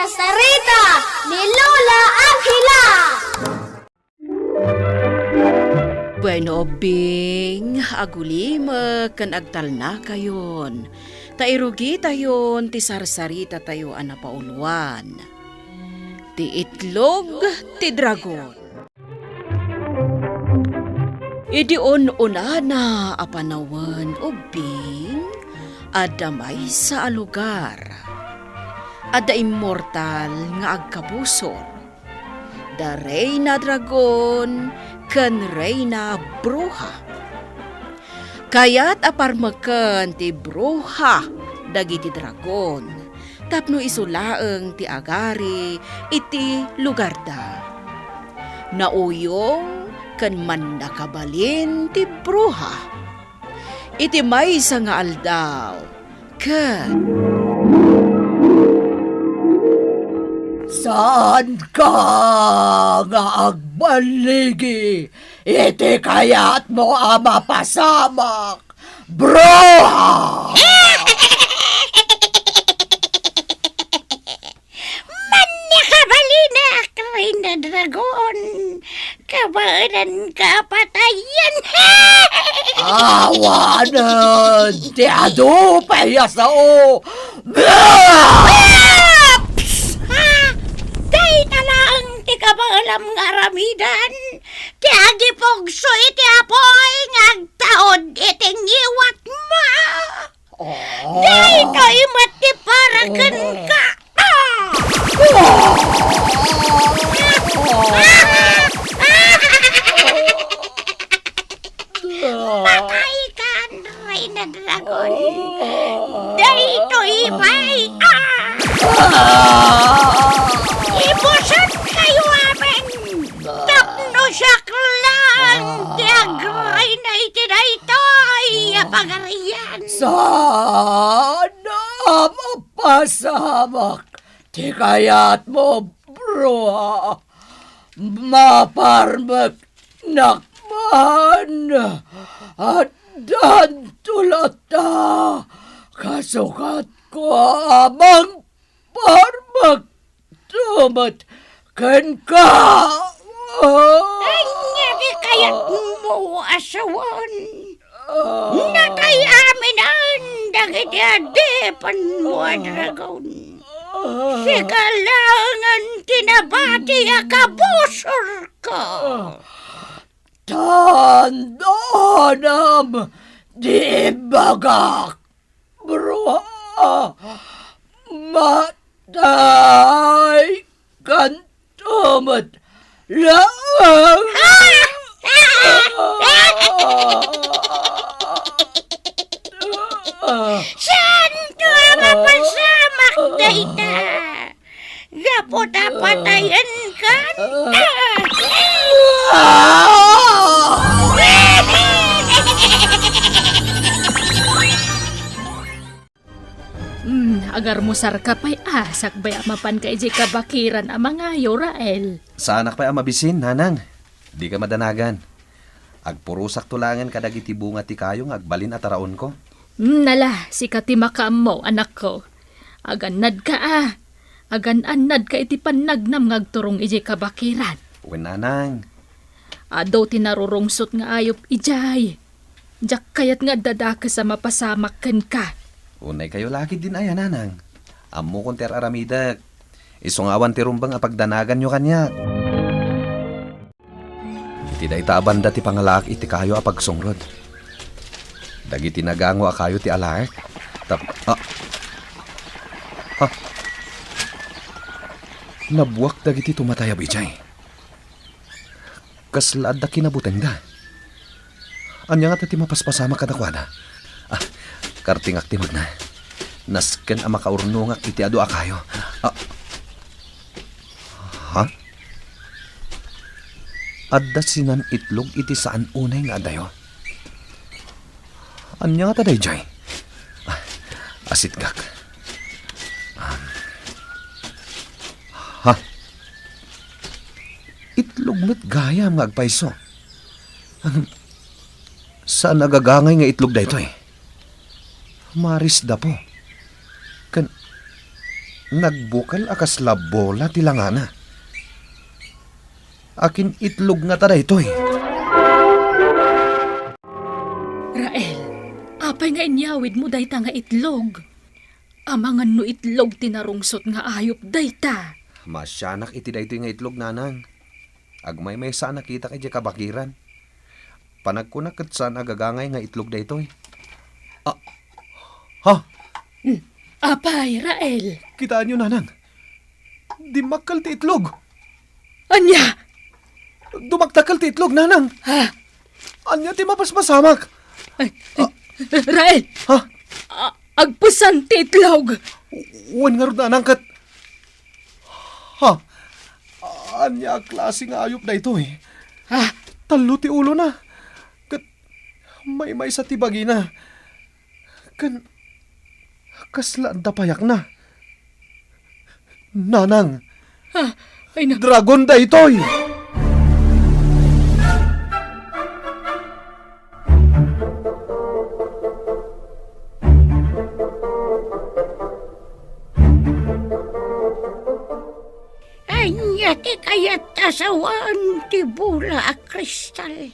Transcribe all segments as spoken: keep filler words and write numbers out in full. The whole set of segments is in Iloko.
Sarita ni Lola Angela. Bueno, Bing, agulimek ken agtalnakayon, ta irugitayon ti sarsaritatayo a napauluan, ti itlog ti dragon. Idi un-unana a panawen, Ubbing, adda maysa a lugar. Adda immortal nga agkabusor. Da Reyna Dragon ken Reyna Bruha. Kayat a parmeken ti bruha dagiti dragon tapno isu laeng ti agari iti lugarda. Nauyong ken mannakabalin ti bruha. Iti maysa nga aldaw, ket saanka nga agballigi iti kayatmo a mapasamak, bruha! Mannakabalinak, Reyna Dragon. Kabaelanka a patayen. Awanen ti adu pay a sao. Ups! Ah! Dayta laeng ti kabaelam nga aramidan. Ti agipugso iti apuy nga agtaud iti ngiwatmo. Oh. Daytoy met ti para kenka. Ah! Pataykan, Reyna Dragon. Daytoy pay. Ah! Ibusankayo amin. Tapno siak laeng ti agrayna iti daytoy a pagarian. Saan a mapasamak ti kayatmo, bruha? Maparmeknak man. Addanto latta kasukatko a mang parmekto met kenka. Ania ti kayatmo a sawen? Natay aminen dagiti adipenmo a dragon. Sika laengen ti nabati a kabusorko. Tandanam ti imbagak. Bruha, matay kanto met laeng. Santo a mapasamak dayta. Gapu ta patayenkan. Ah! Hmm, agarmusarka pay a, sakbay a mapanka idiay kabakiran a mangayo, Rael. Saanak pay a mabisin, nanang. Dika madanagan. Agpurosakto laengen kadagiti bunga ti kayo nga agbalin a taraonko. Hmm, nala, sika ti makaammo, anakko. Agan-annadka a. Agan-annadka iti pannagnam nga agturong idiay kabakiran. Wen, nanang. Adu ti narurungsot nga ayup idiay. Diak kayat nga adda dakes a mapasamak kenka. Unay kayo la ketdin aya, nanang. Ammokon ti ar-aramidek. Isu nga awan ti rumbeng a pagdanaganyo kaniak. Iti dayta a banda ti pangalaak iti kayo a pagsungrod. Dagiti nagango a kayo ti alaek. Tap-, ah. Ha? Nabuak dagiti tumatayab idiay. Kasla adda kinabutengda. Ania ngata ti mapaspasamak kadakuada? Ah, kartingak ti magna. Nasken a makaurnongak iti adu a kayo. Ah. Ha? Adda sinan-itlog iti saan unay nga adayo. Ania ngata daydiay? Ah, asitkak. Ah. Ha? Itlog met gayam nga agpayso. Saan a gagangay nga itlog daytoy? Maris dapo. Ken, Nagbukel a kasla bola ti langana. Akin itlog ngata daytoy? Rael, apay nga inyawidmo dayta nga itlog? Amangan no itlog ti narungsot nga ayup dayta. Maasianak iti daytoy nga itlog, nanang. Agmaymaysa a nakitak idiay kabagiran. Panagkunak ket saan a gagangay nga itlog daytoy. Ah, ha? Hmm. Apay, Rael? Kitaenyo, nanang. Dimmakkel ti itlog. Ania? Dumakdakkel ti itlog, nanang. Ha? Ania ti mapaspasamak? Ay, ay, Rael! Ha? A-, agpesan ti itlog! Wen ngarud, nanang, ket, ha? Ania a klase nga ayup daytoy? Ha? Tallo ti ulona. Ket maymaysa ti bagina. Ken kasla adda payakna. Nanang. Ah, ay na. Dragon daytoy! Ania ti kayat a sawen ti bola a kristal?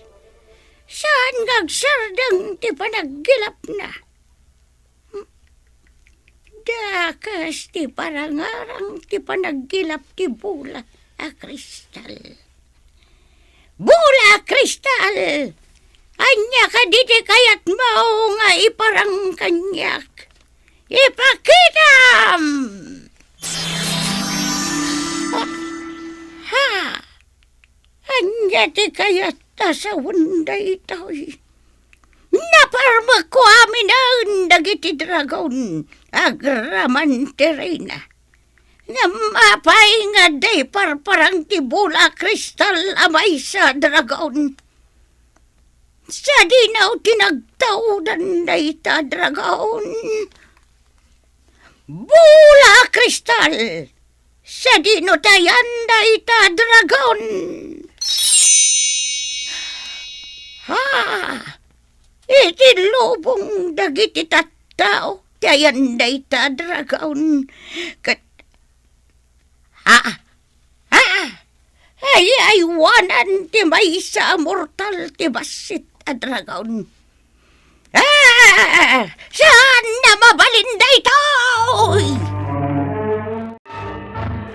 Saan nga agsardeng ti panaggilapna? Dakes ti parangarang ti panaggilap ti bola a kristal. Bola a kristal! Ania kadi ti kayatmo nga iparang kaniak? Ipakitam! Ha? Ania ti kayat a sawen daytoy? Naparmekko aminen dagiti dragon, agraman ti reyna. Ngem apay nga adda iparparang ti bola a kristal a maysa a dragon? Sadino ti nagtaudan dayta a dragon? Bola a kristal! Sadino ti ayan dayta a dragon? Ha? Iti lubong dagiti tattao ti ayan dayta a dragon. Ket, ha? Ha? Ay, aywanan ti maysa a mortal ti bassit a dragon. Ah! Saan a mabalin daytoy?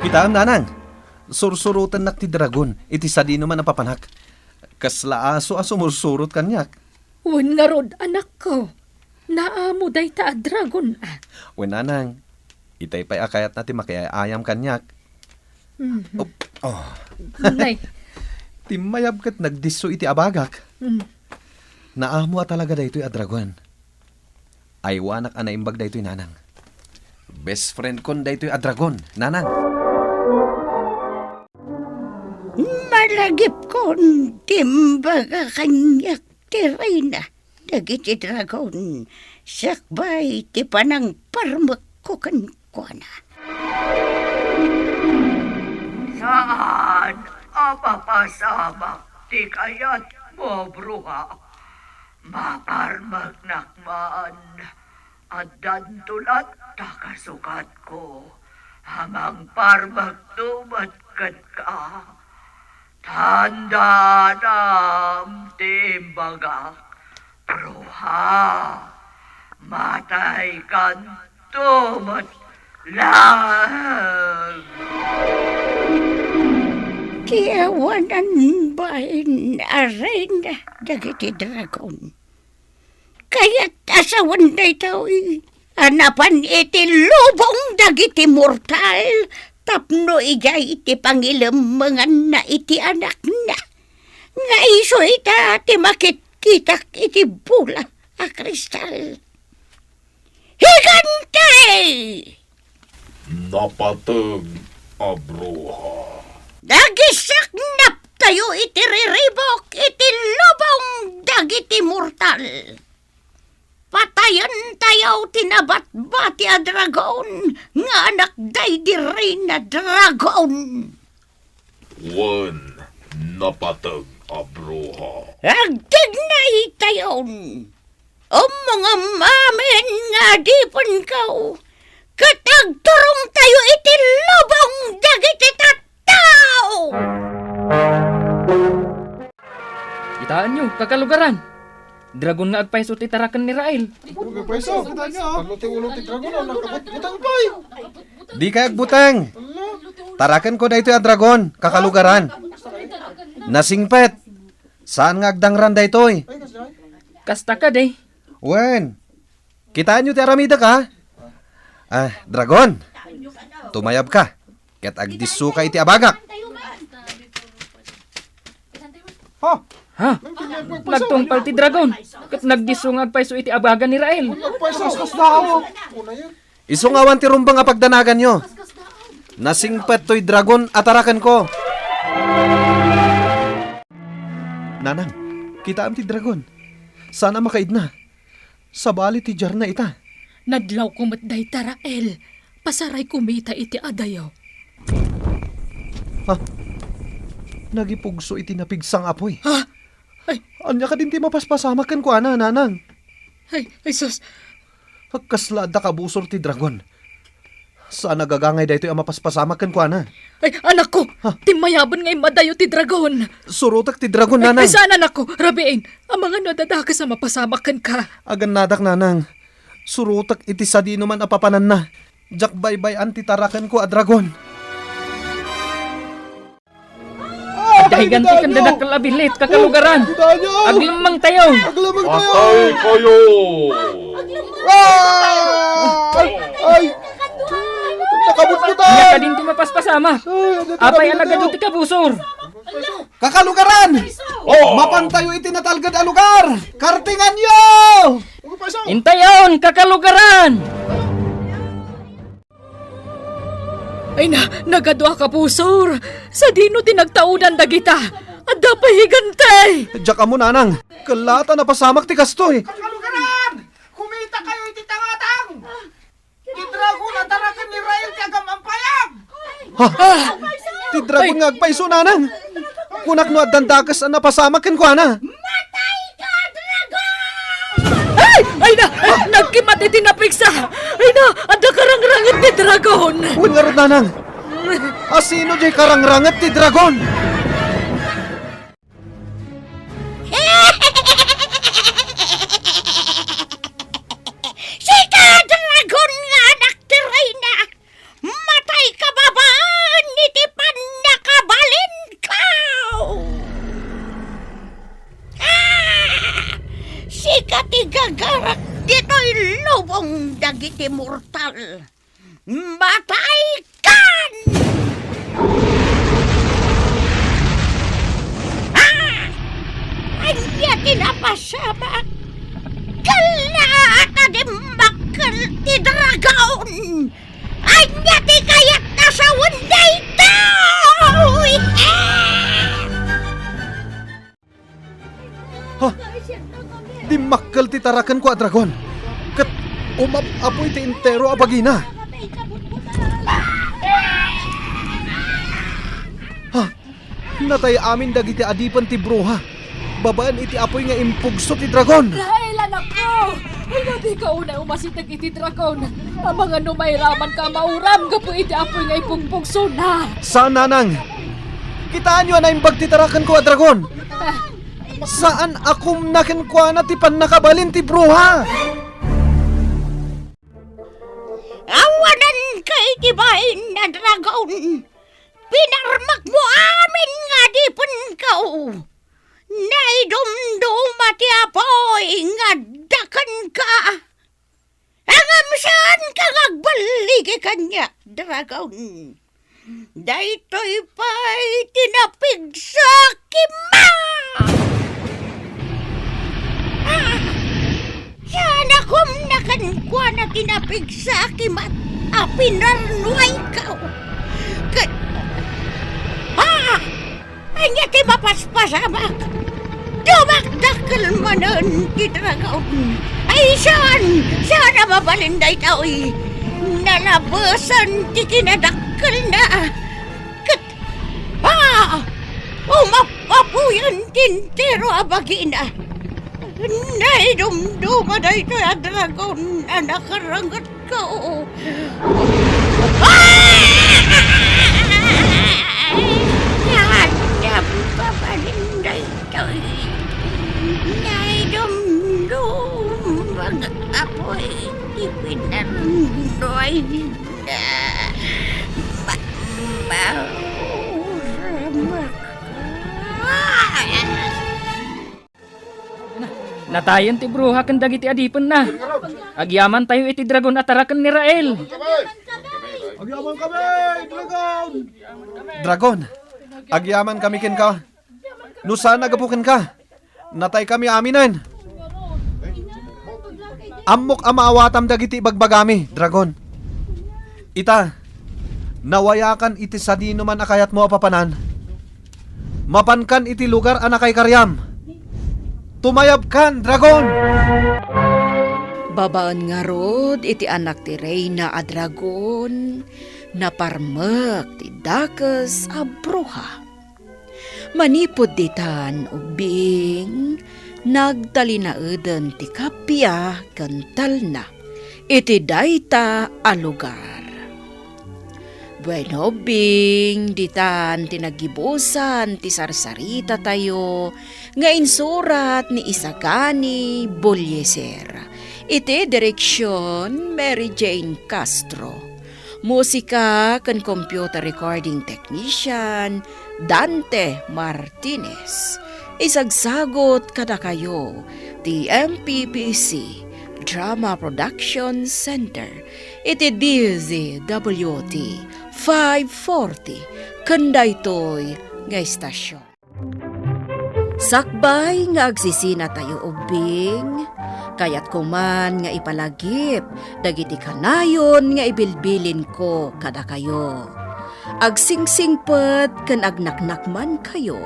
Kitaem, nanang. Sursurotennak ti dragon iti sadino man a papanak. Kasla aso a sumursurot kaniak. Wen ngarud, anakko. Naamo dayta a dragon, a. Wen, nanang. Itay pay a kayatna ti makiay-ayam kaniak. Mhm. Oh, oh. Nay. Ti mayab ket nagdisso iti abagak. Mm. Naamo a talaga daytoy a dragon. Aywanak a naimbag daytoy, nanang. Best friend kon daytoy a dragon, nanang. Malagipkon ti imbaga kaniak ti reyna dagiti dragon sakbay ti panangparmekko kenkuana. Saan a mapasamak ti kayatmo, bruha. Maparmeknak man. Addanto latta kasukatko a mangparmekto met kenka. Tandanam ti imbagak, bruha. Mataykanto met laeng. Ti awanan bain a reyna dagiti dragon. Kayat a sawen daytoy a napan iti lubong dagiti mortal tapno idiay ti pangilemmenganna iti anakna, nga isu ita ti makitkitak iti bola a kristal. Higante! Napateg a bruha. Nagisaknaptayo iti riribuk iti lubong dagiti mortal. Patayentayo ti nabatbati a dragon nga anak daydi reyna dragon. Wen, napateg a bruha. Agtignaytayon. Ammongam amin nga adipenko, ket agturongtayo iti lubong dagiti tattao. Kitaenyo, kakalugaran. Dragon nga agpayso ti taraken ni Rael. Uy, payso, kita niyo, ah. Talo ti ulo ti dragon, ah, nakabutbutang pa, eh. Dikay agbuteng. Tarakenko daytoy a dragon, kakalugaran. Nasingpet. Saan nga agdangran daytoy? Ay, kasdiay. Kasta kadi. Wen. Kitaenyo ti aramidek, ha? Ah, dragon. Tumayabka. Ket agdissoka iti abagak. Ha? Ha? Nagtungpal ti dragon, ket nagdisso nga agpayso iti abaga ni Rael. Nagpayso, kaskas na ako. Isu nga awan ti rumbeng a pagdanaganyo. Nasingpet toy dragon a tarakenko. Nanang, kitaem ti dragon. Saan a makaidna. Sabali ti diarna ita. Nadlawko met dayta, Rael. Pasaray kumita iti adayo. Ha? Nagipugso iti napigsa nga apuy. Ha? Ay. Ania kadin ti mapaspasamak kenkuana, nanang? Ay, ay, sus. Kasla adda kabusor ti dragon. Saan a gagangay daytoy a mapaspasamak kenkuana. Ay, anakko! Ha? Timmayaben nga immadayo ti dragon! Surotek ti dragon, ay, nanang. Ay, saan, anakko! Rabiin! Amangan no adda dakes a mapasamak kenka. Agannadak, nanang. Surotek iti sadinoman a papananna. Diak baybay-an ti tarakenko a dragon. Adda higanti ken dadakkel a billit, kakalugaran. Aglemmengtayo. Aglemmengtayo. Patay kayo! Ah! Ay! Nakabutbutang! Ania kadin ti mapaspasamak? Ay, ania ti nagadu ti kabusor? Kakalugaran! Oh! Mapantayo iti natalged a lugar! Kartinganyo! Intayon, kakalugaran! Ay na, nagadu a kabusor! Sadino ti nagtaudan dagita? Adda pay higanti! Diak ammo, nanang. Kella ta napasamak ti kastoy. Kalugaran! Kumitakayo iti tangatang! Ti dragon a taraken ni Rael ti agam-ampayag! Ha? Ah! Ti dragon nga agpayso, nanang! Kunak no addan dakes a napasamak kenkuana. Matay ka, dragon! Ay! Ay na! Nagkimat iti napigsa! Ay na! Adda karangranget ti dragon! Wen ngarud, nanang! Asino diay karangranget ti dragon? Sika, dragon nga anak ti reyna! Matay ka babaen iti pannakabalinko! Ah! Sika ti gagarak ditoy lubong dagiti mortal. Matay kan! Ah! Ania ti napasamak? Kella ta dimmakkel ti dragon! Ania ti kayatna sawen daytoy? Ah! Ha? Dimmakkel ti tarakenko a dragon, ket umap-apuy ti entero a bagina. Ha? Natay amin dagiti adipen ti bruha babaen iti apuy nga impugso ti dragon. Rael, anakko! Ania dika unay umasitek iti dragon? Amangan no mairamanka a mauram gapu iti apuy nga ipugpugsona. Saan, nanang. Kitaenyo a naimbag ti tarakenko a dragon. Saan a kumna kenkuana ti pannakabalin ti bruha. Awanenka iti bain a dragon. Pinarmakmo amin nga adipenko. Naidumduma ti apuy nga adda kenka. Ngem saanka nga agballigi kaniak, dragon. Daytoy pay ti napigsa a kimat! Ah! Saan a kumna kenkuana ti napigsa a kimat a pinarnuayko. Ket, ah! Ania ti mapaspasamak? Dumakdakkel manen ti dragon. Ay, saan? Saan a mabalin daytoy? Nalabesen ti kinadakkelna. Ket, ah! Umap-apuyan ti entero a bagina. Naidumduma daytoy a dragon a nakarangetko. Nadam pa manen daytoy. Naidumduma nga apuy ti pinarunduay. Mauram. Natayen ti bruha ken dagiti adipenna. Agyamantayo iti dragon a taraken ni Rael. Agyaman kami, dragon! Dragon, agyaman kami kenka. No saan a gapu kenka, natay kami aminen. Ammok a maawatam dagiti ibagbagami, dragon. Ita, nawayakan iti sadinoman a kayatmo a papanan. Mapankan iti lugar a nakaikariam. Tumayabkan, dragon! Babaen ngarud iti anak ti reyna a dragon, naparmek ti dakes a bruha. Manipud ditan, ubbing, nagtalinaeden ti kappia ken talna iti dayta a lugar. Bueno, ubbing, ditan ti naggibusan ti sarsaritatayo nga insurat ni Isagani Bolieser. Iti direksion, Mary Jane Castro. Musika ken computer recording technician, Dante Martinez. Isagsagut kadakayo ti M P P C Drama Production Center iti D Z W T five forty ken daytoy nga estasion. Sakbay nga agsisinatayo ubbing, kayatko man nga ipalagip dagiti kanayon nga ibilbilinko kadakayo. Agsingsingpet ken agnaknakmankayo.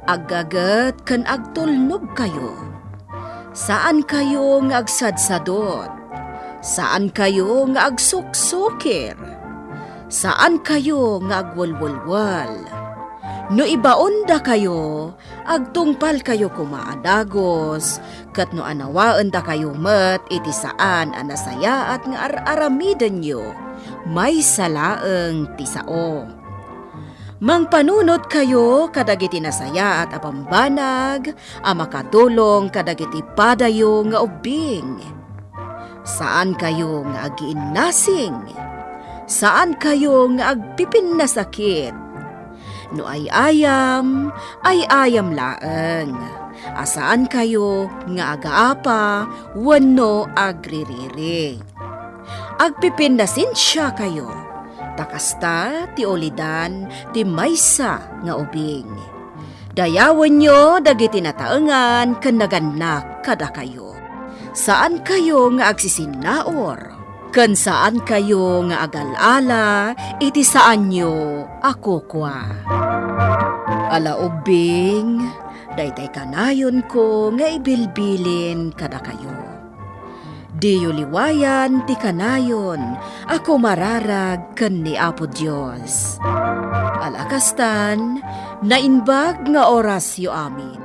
Aggaget ken agtulnogkayo. Saankayo nga agsadsadot. Saankayo nga agsuksukir. Saankayo nga agwelwelwel. No ibaondakayo, agtungpalkayo koma a dagus, ket no anawaendakayo met iti saan a nasayaat nga ar-aramidenyo, maysa laeng ti sao. Mangpanunotkayo kadagiti nasayaat a bambanag a makatulong kadagiti padayo nga ubbing. Saankayo nga agiinnasing. Saankayo nga agpipinnasakit. No ay-ayam, ay-ayam laeng. A saankayo nga agaapa wenno agririri. Agpipinnasensiakayo, ta kasta ti ulidan ti maysa nga ubing. Dayawenyo dagiti nataengan ken nagannak kadakayo. Saankayo nga agsisinnaur, ken saankayo nga agal-ala iti saanyo a kukua. Ala ubbing, daytay kanayonko nga ibilbilin kadakayo. Diyo liwayan ti kanayon a kumararag ken ni Apo Dios. Ala kastan, naimbag nga orasyo amin.